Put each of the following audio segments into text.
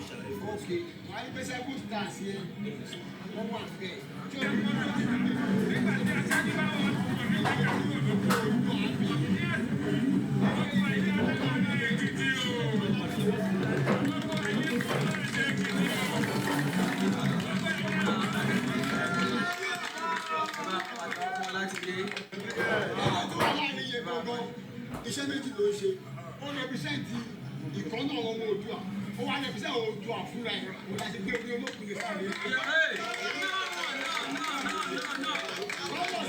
Ṣàlàyé fún Ok, wọ́n á ní pé seven stars yẹn wọ́n wà bẹ́ẹ̀ tí ó ní Nígbà tí aṣáájú bá wọn kúrò ní ìgbà kúrò lóko ní àsìkò gbogbo ẹ̀yin alágbára Èkìtì o, gbogbo ẹ̀yin alágbára Èkìtì o, gbogbo ẹ̀yin alágbára. Ẹ bá pàtẹ́wọ́ fún wọn láti ilé. Ọ̀rọ̀ tó wà láàrin yẹn gangan, iṣẹ́ méjì ló ń ṣe. Ó represent ìkọ́nà àwọn ọmọ Oòduà, ó wá represent Oòduà fúnra ẹ̀. Ó láti gbé orí olókùn lè sáré. Hey! No, no, no, no,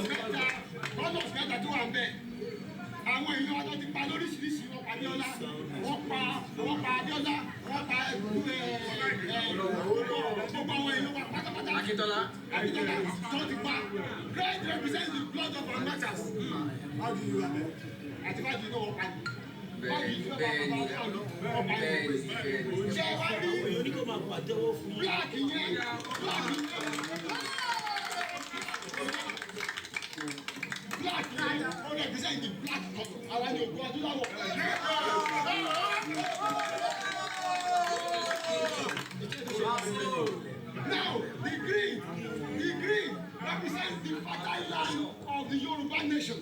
no, no. Colours mẹ́ta tó wà ń bẹ̀. Àwọn èèyàn ọjọ́ ti pa lóríṣiríṣi. Wọ́n pa Abíọ́lá, wọ́n pa Abíọ́lá, wọ́n pa gbogbo àwọn èèyàn wa pátápátá. Akíntọ́lá. Akíntọ́lá tó ti pa. Red represents the blood of our martyrs. Àti fájì náà, wọ́n pa ní. Bẹ́ẹ̀ni, bẹ́ẹ̀ni, bẹ́ẹ̀ni, bẹ́ẹ̀ni. Ṣé wá rí Èèyàn ní kó máa pàtẹ́wọ́ fún yín. Black yẹn, ó represent the black colour. Àwa ni ògùn adúláwọ̀. Now, the green represents the fertile land of the Yoruba nation.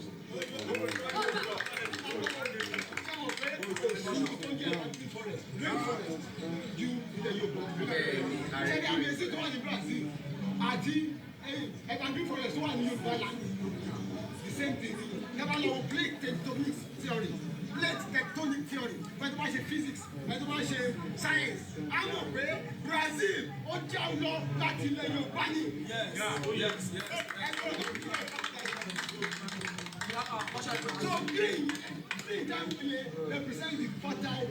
Rainforest ju ilẹ̀ Yorùbá. Bẹ́ẹ̀ni, ààrẹ. Ṣé ní àmì èsì tó wà ní Brazil àti evergreen forest tó wà ní Yorùbá land? The same thing. Never lọ wo plate tectonic theory. Plate tectonic theory. Ẹni tó bá ṣe physics, ẹni tó bá ṣe science, á mọ̀ pé Brazil ó já lọ láti ilẹ̀ Yorùbá ni. So green time represent the fertile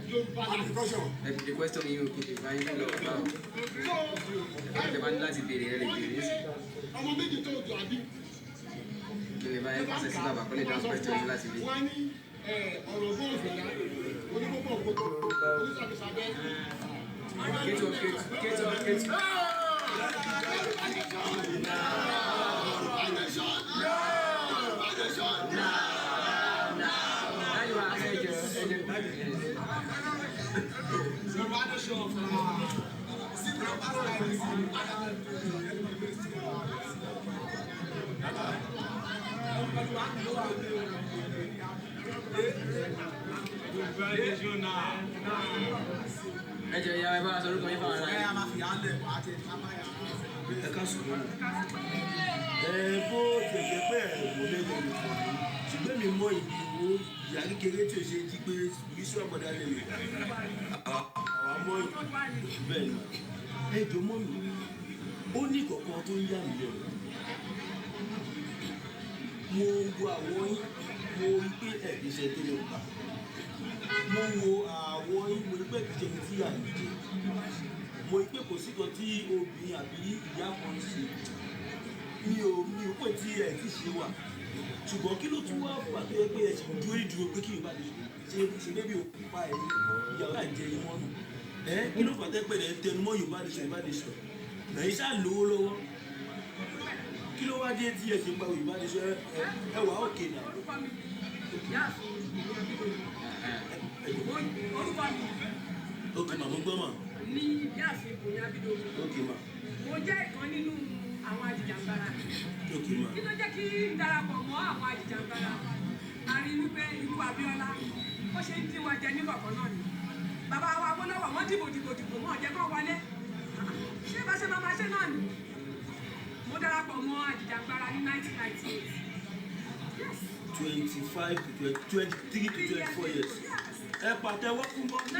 Yorùbá land. Ẹ bèrè question yín o, kí n lè bá yín lọ báwo. So Ẹ tẹ́ bá ní láti béèrè, ẹ lè wọ́n ní béèrè pé sí. ọmọ méjì tó dùn àbí. Kí n lè bá yín pàṣẹ sí bàbá kó lè dáhùn question yín láti ilé. Wọ́n á ní ọ̀rọ̀ bọ́ọ̀lù fìlà onígbògbò ògbógbò oníṣàkóso. Kétu kétu kétu kétu. Yorùbá nation! Yorùbá nation! Yorùbá nation! Láyé wa, ẹ jẹ ẹ jẹ. Yorùbá nation! Yorùbá nation now. Ẹ jẹ ìyá, ẹ bá wa sọ orúkọ yín fáwọn ará yín. Ẹ ká sùn lónìí. Ẹ bó tiẹ̀ jẹ́ pé ẹ̀ wò lẹ́yìn nìkan ni, ṣùgbọ́n mi mọ ìdí ìwò ìyá kékeré tí o ṣe jí pé spiritual mother lè àwa mọ bẹ́ẹ̀ ni. Ẹ jọ mọ́ mi, ó ní kọ̀ọ̀kan tó ń yà mí lẹ́nu. Mo wo àwọn yín, mo rí pé ẹ̀ kì í ṣe tó lè pa. Mo wo àwọ̀ yín, mo rí pé kì í ṣe ẹni tí à ń jẹ. Mo rí pé kò sí kan tí obìnrin àbí ìyá kan ń ṣe, mi ò pè tí ẹ ti ṣe wà. Ṣùgbọ́n kí ló tún wá fà tó yẹ pé ẹ sì ń dúró ìdúró pé kí Yorùbá lè ṣe ṣe bébí òkú pa ẹ ní ìyàwó àjẹ yín mọ́nù ẹ? Kí ló fà tẹ́ pé ẹ tẹnumọ́ Yorùbá lè ṣe, Yorùbá lè ṣe? Ẹ̀yin ṣáà lówó lọ́wọ́, kí ló wá dé tí ẹ ṣe ń pa Yorùbá lè ṣe? Ẹ wà òkè náà. Orúkọ mi Ìyáàfin Abídòmí. Orúkọ mi Ok mà, mo gbọ́ mà. ní Ìyáàfin Bùnmi Abídòmí. Ok mà. Mo jẹ́ ìkan nínú àwọn ajìjàgbara. Ok mà. Kí ló jẹ́ kí n darapọ̀ mọ́ àwọn ajìjàgbara? A rí wípé ikú Abíọ́lá, ó ṣe ń dín wa jẹ níkọ̀ọ̀kan náà ni. Bàbá wa Awólọ́wọ̀, wọ́n dìbò dìbò dìbò, wọn ò jẹ́ kó wọlé. Ṣé bá ṣe máa ma ṣe náà ni? Mo darapọ̀ mọ́ ajìjàgbara ní 1998, yes. 25 to 23 to 24 years. Yes. Ẹ pàtẹ́wọ́ fún mọ́mí,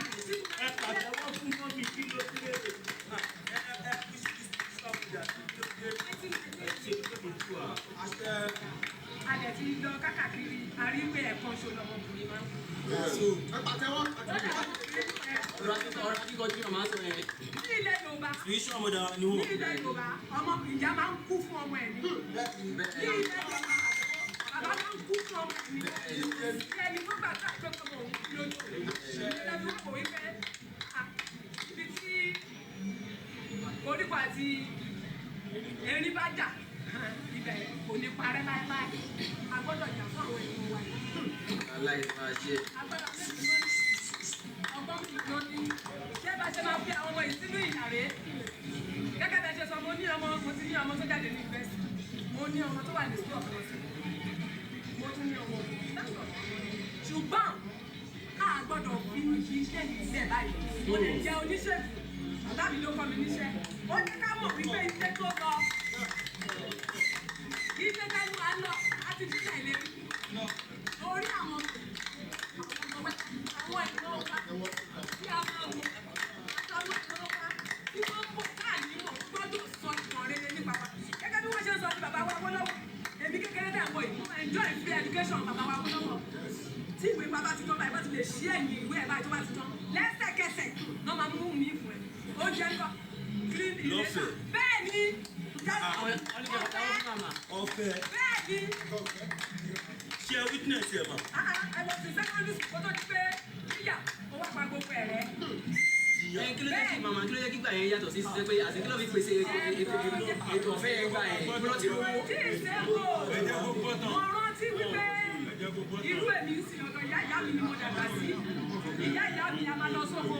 ẹ pàtẹ́wọ́ fún mọ́mí. Kí ló dé? Ẹ ẹ ẹ kí sí kí ẹ ṣe pé kò tú à. A dẹ̀ ti lọ kákàkiri, a rí pé ẹ̀kan ṣo lọmọkùnrin máa ń kú. Ẹ pàtẹ́wọ́. Ọ̀rọ̀ akíkanjú náà máa ń sọ yẹn. Ní ilẹ̀ Yorùbá, Spiritual mother ni wọ́n. ní ilẹ̀ Yorùbá, ọmọ ìyá máa ń kú fún ọmọ ẹ̀ ní. Ní ilẹ̀ Yorùbá, bàbá máa ń kú fún ọmọ ẹ̀ ní. Ní ẹni tó gbàgbà pé ọmọ òun kú lójú òun. Ìlẹ̀ fi wọ́n wò wípé ibi tí koríko àti erin bá jà, ibẹ̀ kò ní parẹ́ láéláé. A gbọ́dọ̀ jà fún àwọn èèyàn wa yìí. Aláì máa ṣe. A gbọ́dọ̀ Ọmọ mi ló ní ṣé bá ṣe máa fi àwọn ọmọ yìí sínú ìyà rèé? Gẹ́gẹ́ bẹ́ẹ̀ ṣe sọ, mo ní ọmọ, mo ti ní ọmọ tó jáde ní university, mo ní ọmọ tó wà ní school of nursing, mo tún ní ọmọ. Ṣùgbọ́n a gbọ́dọ̀ fi iṣẹ́ yìí sílẹ̀ báyìí. Mo lè jẹ́ oníṣègùn, bàbá mi ló kọ́ mi níṣẹ́. Ó jẹ́ ká mọ̀ wípé iṣẹ́ tó lọ kì í ṣe tẹnu à ń lọ àti dídá ìlérí orí àwọn àwọn ìran wa tí a máa wò, àtàwọn ìran wa tí wọ́n pọ̀ káàní mọ̀ gbọ́dọ̀ sọ ìtàn rere nípa wa gẹ́gẹ́ bí wọ́n ṣe ń sọ ní bàbá wa Awólọ́wọ̀. Èmi kékeré dẹ̀ wọ̀ yìí, mo enjoy free education bàbá wa Awólọ́wọ̀. Tí ìwé bàbá ti tán báyìí, bá ti lè ṣí ẹ̀yìn ìwé ẹ̀ báyìí, tó bá ti tán lẹ́sẹ̀kẹsẹ̀ náà máa mú mi fún ẹ. Oúnjẹ ńkọ́? Clean ilé. Lọ́fẹ̀ẹ́. Bẹ́ẹ̀ ni. Wọ́n ní kí wọ́n fún màmá. Ọ̀fẹ́. Bẹ́ẹ̀ ni. Ṣé ẹ witness ẹ mà? Ah, ah, I was in secondary school kó tó di pé yíyà ó wá pa gbogbo ẹ̀ rẹ́. Ẹ kí ló jẹ́ kí màmá, kí ló jẹ́ kí gbà yẹn yàtọ̀ sí ṣiṣẹ́ pé àti kí ló fi pèsè ètò ọ̀fẹ́ yẹn gbà yẹn kí ló ti rówó? Tí ì ṣe kò mo rántí wípé irú èmi ń sìn, ọ̀dọ̀ ìyá ìyá mi ni mo dàgbà sí. Ìyá ìyá mi a máa lọ sóko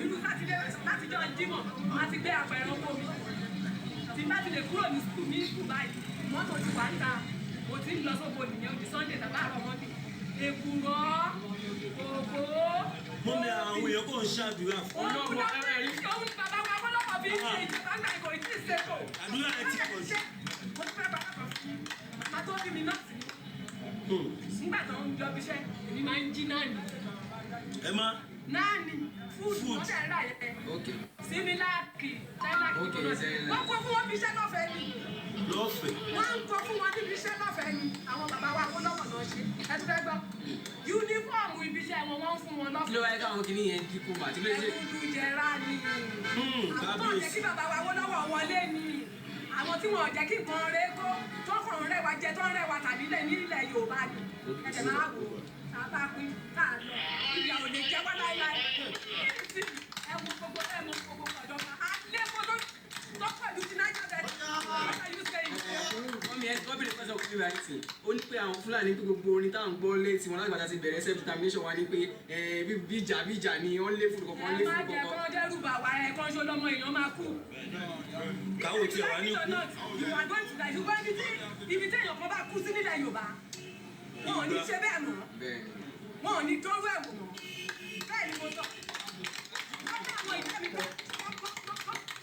irú sátidé látijọ́ Jímọ̀, a ti gbé àpẹẹrẹ oko mi. Tí bá ti lè kúrò ní school ní school báyìí, mọ́tò ti wà ń ta, mo ti ń lọ sóko nìyẹn. Ó di Sunday tàbí àárọ̀ Monday, èkùrọ́, kòkó. Mummy, àwọn èèyàn kò ń ṣàdúrà fún. Òun ló òun ni bàbá wa Awólọ́wọ̀ fi ń ṣe ìjọba ńgbà kò tí ì ṣe kò. Àdúrà ẹ ti pọ̀ jù. Mo ti fẹ́ bàbá kan fún mi. Màmá tó bí mi nọ́ọ̀sì ni. Nígbà tó ń jọ bíṣẹ́, èmi máa ń jí náà ni. Ẹ má. Náà ni food. Food. Wọ́n dẹ̀ rà yẹn. Similac, Cerelac. Cerelac. Wọ́n kó fún wọn bí iṣẹ́ lọ́fẹ̀ẹ́ ni. Lọ́fẹ̀ẹ́. Wọ́n ń kó fún wọn níbi iṣẹ́ lọ́fẹ̀ẹ́ ni. Àwọn bàbá wa Awólọ́wọ̀ náà ṣe. Ẹ ti fẹ́ gbọ́. Uniform ibi iṣẹ́ wọn, wọ́n ń fún wọn Kí ló lọ́fẹ̀ẹ́. wáyé káwọn kìíní yẹn dínkù mà tí ló ṣe? Ẹkúndú jẹrá ni. Àwọn tó ń jẹ́ Kábíyèsí. kí bàbá wa Awólọ́wọ̀ wọlé ni. Àwọn tí wọn ò jẹ́ kí nǹkan rẹ kó tó kàn ń rẹwà jẹ, tó ń rẹwà tàbí lẹ̀ nílẹ̀ Yorùbá ni. Ẹ̀jẹ̀ máa wò ó. Tá a bá pín tá a lọ, ìyà ò lè jẹ wá láéláé. Ẹ wo gbogbo, ẹ mọ gbogbo ọ̀dọ́ wa. Alẹ́ kó tó pẹ̀lú ti Niger Delta. What are you saying? Mummy, ẹ wọ́n bèrè pẹ́sọ̀ kúrò báyìí tì ó ní pé àwọn Fúlàní pé gbogbo orin táwọn gbọ́ létí wọn láti gbàdá ti bẹ̀rẹ̀ self determination wa ní pé ẹ bí ìjà bí ìjà ni wọ́n lé fún kọ̀ọ̀kan, Ẹ lé má fún jẹ́ kọ̀ọ̀kan. kán dẹ́rù bà wá. Ẹ̀ kan ṣo lọ́mọ èèyàn máa kú. Káwọ́ tí ẹ wá ní kú. You are going to die. Ṣùgbọ́n ibi tí èèyàn kan bá kú sí nílẹ̀ Yorùbá, wọn ò ní ṣe bẹ́ẹ̀ mọ́. Wọn ò ní dánrú ẹ̀ wò mọ́. Bẹ́ẹ̀ ni mo sọ. Wọ́n ní àwọn ìyá mi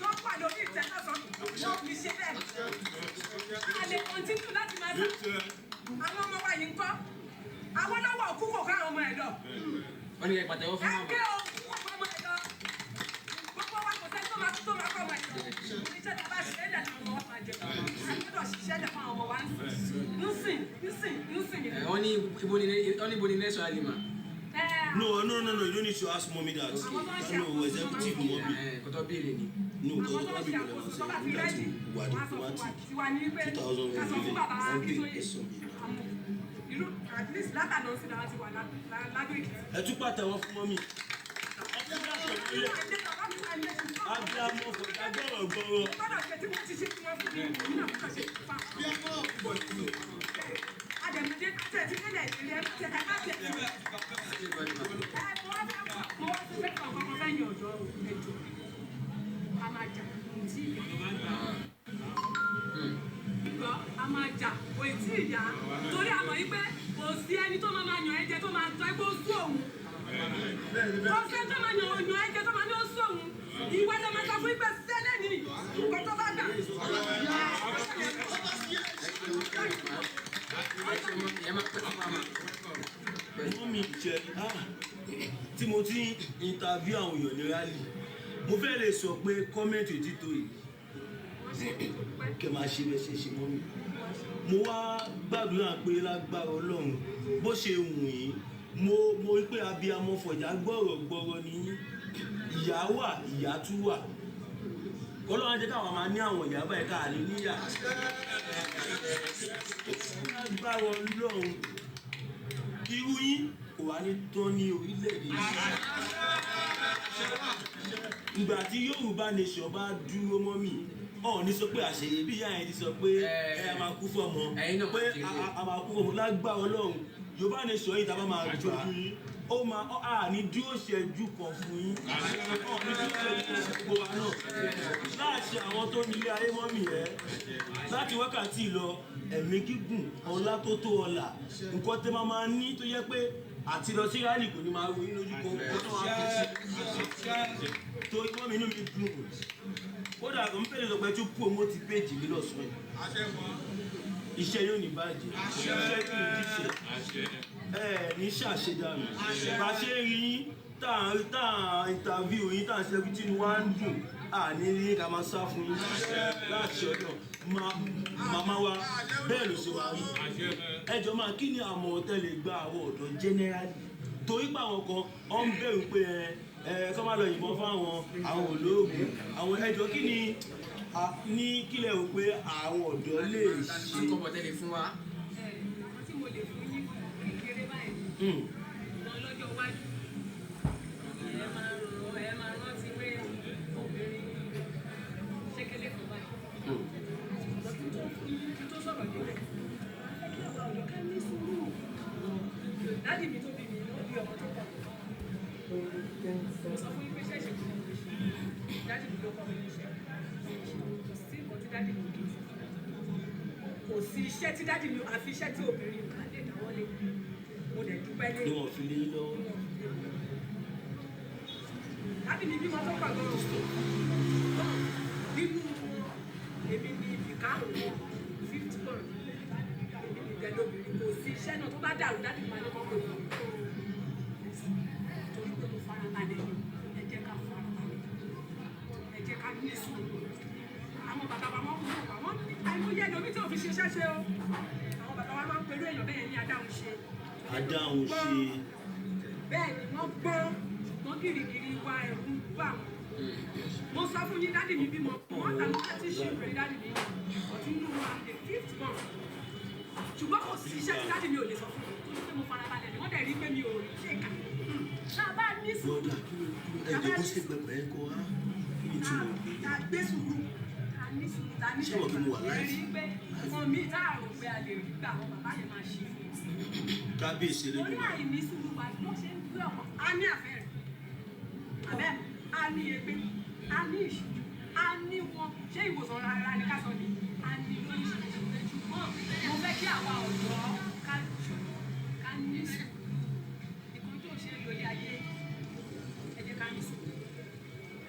tó wà lórí ìtẹ́ lọ́sàn-án, wọn ò ní ṣe bẹ́ẹ̀ mọ́. A lè continue láti máa sá. Àwọn ọmọ wa yìí ń kọ́. Awólọ́wọ̀ kú kò ká àwọn ọmọ ẹ̀ lọ. Wọ́n ní kẹ́ pàtẹ́wọ́ fún Ẹ màmá. ké o, kú kò kọ́ ọmọ ẹ̀ lọ. Gbogbo wa, kò sẹ́ni tó máa kọ́ ọmọ ẹ̀ lọ. Iṣẹ́ tá a bá ṣe é lẹ̀ làwọn ọmọ wa máa jẹ. A gbọ́dọ̀ ṣiṣẹ́ lẹ̀ fún àwọn ọmọ wa ń sìn ń sìn ń sìn ń sìn. Ẹ, wọ́n ní ibo ni, wọ́n ní ibo ni next rally mà? Ẹ No, you don't need to ask mommy that. No, executive mommy. Ẹ kò tó béèrè ni. No, àwọn because tó ń wọ́n ṣe bí gbọ́dọ̀ àkóso máa tó bá ṣe ti nígbà ready, tí wà wọ́n á sọ fún wa. diplomatic Tiwa ní pé 2000 ká sọ fún bàbá wọ́n gbé Akíntóyè. ẹ̀sọ́ mi. Irú at least látàná sí làwọn ti wà l'Ádó Èkìtì. Ẹ tún pàtẹ́wọ́ fún mummy. Abiyamọ kọjá gbọ́rọ̀ gbọ́rọ̀. Gbọ́dọ̀ ṣe tí wọ́n ti ṣe tí wọ́n fún mi, èmi náà gbọ́dọ̀ ṣe fún wa. Àdèmídé àti ẹ̀tí nílẹ̀ ìrírí ẹ̀ ẹ̀ má tiẹ̀ ẹ̀. Mo wá fẹ́ kọ̀ ọ̀kan fẹ́yìn ọ̀dọ́ o, ẹjọ́. A máa jà kò tí ì yá. Gbọ́, a máa jà kò tí ì yá. Torí a mọ̀ yí pé kò sí ẹni tó máa máa yàn ẹ́ jẹ tó máa tọ́ ẹ pé ó sú òun. Kò sí ẹni tó máa yàn ẹ́ jẹ tó máa ní ó sú òun. Ìwé ló máa sọ fún ìgbẹ́ sẹ́lẹ̀ ní nǹkan tó bá gbà. Ẹ má pẹ́ fún màmá. Mummy jẹ ah, tí mo ti ń interview àwọn èèyàn ní rally, mo fẹ́ lè sọ pé comment òtítọ́ yìí kẹ máa ṣe bẹ́ẹ̀ ṣe ṣe. Mummy, mo wá gbàdúrà pé lágbára Ọlọ́run, bó ṣe wù yín, mo rí pé abiyamọ fọ̀jà gbọ́rọ̀ gbọ́rọ̀ ní yín. Ìyá wà, ìyá tún wà. Kọ́lọ́run á jẹ́ káwọn máa ní àwọn ìyá báyìí ká lè níyà lágbára Ọlọ́run. Irú yín kò wá ní tán ní orílẹ̀-èdè yìí. Ìgbà tí Yorùbá nation bá dúró, mummy, ọ̀ ní sọ pé àṣeyẹ bí ìyá yẹn ti sọ pé ẹ máa kú fọmọ Ẹ̀yin náà pé ti rí. a máa kú fọmọ lágbára Ọlọ́run. Yorùbá nation yìí tá a bá máa gbà Ó máa à ní dúró ṣẹ́jú kan fún yín, ọ̀ ní dúró ṣẹ́jú kan fún gbogbo wa náà láti àwọn tó nílé ayé. Mọ́mì ẹ̀, láti wákàtí lọ, ẹ̀mí gígùn, ọlá tó tó ọlà, nǹkan tẹ́ máa máa ní tó yẹ pé àti lọ sí rally kò ní máa ro yín lójú kan kó tó máa fi sí torí. Mọ́mì, inú mi dùn. Kódà kò ń fẹ́lẹ̀ sọ pé tún promote page mi lọ́sàn-án yìí. Iṣẹ́ yóò ní bàjẹ́, iṣẹ́ kì í díṣẹ́, ẹ ní ṣàṣedànù. Bá ṣe rí yín tá à ń interview yín, tá à ń ṣe tí inú wa ń dùn, àní rí ká máa sá fún yín láti ọ̀dọ̀ màmá wa. Bẹ́ẹ̀ ló ṣe wá rí. Ẹ jọ máa, kí ni àmọ̀ràn tẹ́ lè gba àwọn ọ̀dọ́ generally? Torí pé àwọn kan ọ̀ ń bẹ̀rù pé ẹ kọ́ máa lọ yìnbọn fáwọn, àwọn olóògùn àwọn. Ẹ jọ, kí ni ní kílẹ̀ rò pé àwọn ọ̀dọ́ lè ṣe? Kọ́bọ̀ tẹ́lẹ̀ fún wa. Àwọn tí mo lè fún yín kékeré báyìí lọ lọ́jọ́ iwájú, ẹ máa rántí pé obìnrin ṣékélé kan báyìí. Ṣùgbọ́n kí n tó fún yín, kí n tó sọ̀rọ̀ débẹ̀, ẹ kí àwọn ọ̀dọ́ ká ní sùúrù. Daddy mi tó bí mi ló bí ọmọ tó pọ̀. Mo sọ fún yín pé ṣẹ̀ṣẹ̀ kí mo lè ṣe, daddy mi ló kọ́ mi níṣẹ́. Kò sí nǹkan tí daddy mi kì í ṣe, kò sí iṣẹ́ tí daddy mi, àfi iṣẹ́ tí obìnrin ò bá lè dáwọ́lé. Mo dẹ̀ dúpẹ́ lé Ni wọ́n fi lé yín lọ́wọ́. Daddy mi bímọ tó pọ̀ gan-an. Nínú wọn, èmi ni ìkarùn wọn, fifth one. Èmi ni ìdẹ́lóbìnrin. Kò sí iṣẹ́ náà tó bá dàrú, daddy mi máa ní kọ́kọ́ mi torí pé mo farabalẹ̀ ni. Ẹ jẹ́ ká farabalẹ̀, ẹ jẹ́ ká ní sùúrù. Àwọn bàbá wa, wọ́n mú wa, wọ́n ní àìmọye ẹlòmíì tí ò fi ṣe iṣẹ́ ṣe o. Àwọn bàbá wa máa ń perú èèyàn bẹ́ẹ̀ ní adáhùn ṣe. Adáhùn ṣe. Bẹ́ẹ̀ ni, wọ́n gbọ́n, ṣùgbọ́n gìrìgìrì wa, ẹ̀rù ń bà wọ́n. Mo sọ fún yín, daddy mi bímọ more than 30 children. Daddy mi ọtí nínú wa, the fifth one. Ṣùgbọ́n kò sí iṣẹ́ tí daddy mi ò lè sọ fún mi torí pé mo farabalẹ̀ ni. Wọ́n dẹ̀ rí pé mi ò rí ṣèkà. Tá a bá ní sùúrù, Broda, kí ló ẹ jẹ́ kó sì gbẹgbẹ ẹ kó á, kí ni túmọ̀ pé tá a gbé sùúrù, tá a ní sùúrù, tá a ní Ṣé wọ́n kí mo wà ẹ live? rí pé nǹkan míì tá a rò pé a lè rí gbà, àwọn bàbá yẹn máa ṣe fún un. Kábíyèsí Torí Elédùmarè. àìní sùúrù wa ló ṣe ń gbé ọ̀pọ̀. A ní àfẹ́rẹ́ àbẹ́, a ní ègbé, a ní ìṣíjú, a ní wọn. Ṣé ìwòsàn rárá ni ká sọ ni? A ní lóríṣiríṣi. Ṣùgbọ́n mo fẹ́ kí àwa ọ̀dọ́ ká jù ká ní sùúrù. Ìkan tó ṣe é lórí ayé, ẹ jẹ́ ká ní sùúrù.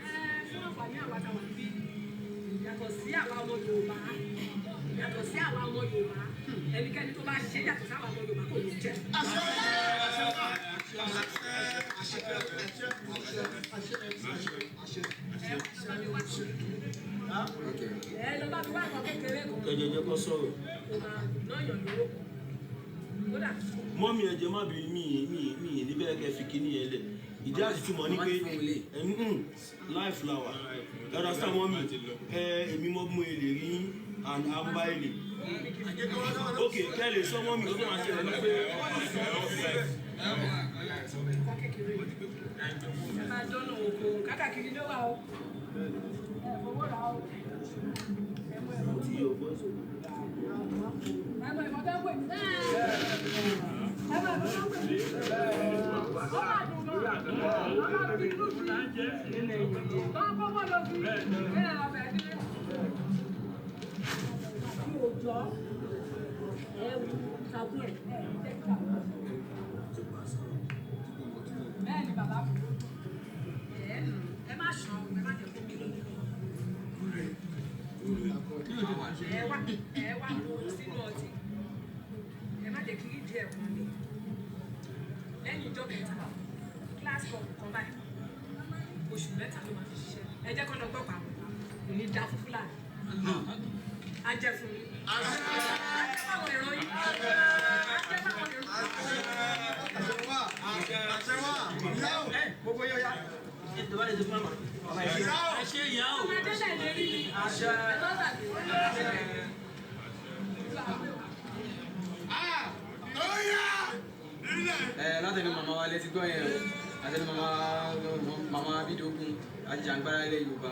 Ẹ fún àǹfààní àwa táwa níbí, yàtọ̀ sí àwa ọmọ Yorùbá, yàtọ̀ sí àwa ọmọ Yorùbá, ẹnikẹ́ni tó bá ṣe yàtọ̀ sí àwa ọmọ Yorùbá kò ní jẹ́. Àṣẹ, àṣẹ, àṣẹ, àṣẹ, àṣẹ, àṣẹ, àṣẹ. Ẹ lọ bá mi wá ẹ lọ bá mi wá nǹkan kékeré kan. Ẹ jẹ́ jẹ́ kó sọ̀rọ̀. Kó máa náyàn lówó kódà. Mọ́mí, ẹ jẹ́ má bí mi níbẹ̀ kẹ́ fi kíní yẹn lẹ̀. Ìdí àti túmọ̀ ní Màmá pé ti fún un lé. Life flower ẹ̀rọ sá. Mọ́mí ẹ, èmi mọ́ mú èlé rí and amba èlé. Ok, kẹ́ lè sọ mọ́mí kó tó máa ṣe ní pé Nǹkan kékeré ẹ máa dọ́nà oko kákàkiri ló wà o. Ẹ fowó rà o. Ẹ mú ẹ̀fọ́ tí yóò bọ́ sọ. Ẹ mọ ẹ̀fọ́ tó ń pè ní, ẹ mọ ẹ̀fọ́ tó ń pè ní, ó máa dùn gan. Ó máa fi inú sí tó ń kó bọ́ lọ sí ẹ ọbẹ̀ dé. Mi ò jọ ẹ wù sàkún ẹ ẹ jẹ́ kí àwọn bẹ́ẹ̀ ni bàbá mi. Ẹ ẹ má ṣàn, ẹ má jẹ́ kó mi lójú. Ẹ wá kó sínú ọtí, ẹ má jẹ́ kí ìdí ẹ̀ kún mi. Lẹ́yìn ìjọ kẹta, glass cup kan báyìí, oṣù 3 ló máa fi ṣiṣẹ́. Ẹ jẹ́ kó lọ gbọ́ pàmò. Kò ní dá fún Fúlàní, á jẹ́ fún yín, á jẹ́ fáwọn ìran yín, á jẹ́ fáwọn ìran yín. Àṣẹ wà, àṣẹ wà, ìyá o. Gbogbo yóò yá. Ẹ tó bá lè ṣe fún màmá. Ìyá o. Ẹ ṣe ìyá o. Ọmọdé lè lè rí mi, ẹ má gbàgbé. Ah, ó yá. Ilẹ̀. Ẹ látẹnu màmá wa létí gbọ́ yẹn o, látẹnu màmá, màmá Bídógún, ajìjàngbara ilẹ̀ Yorùbá.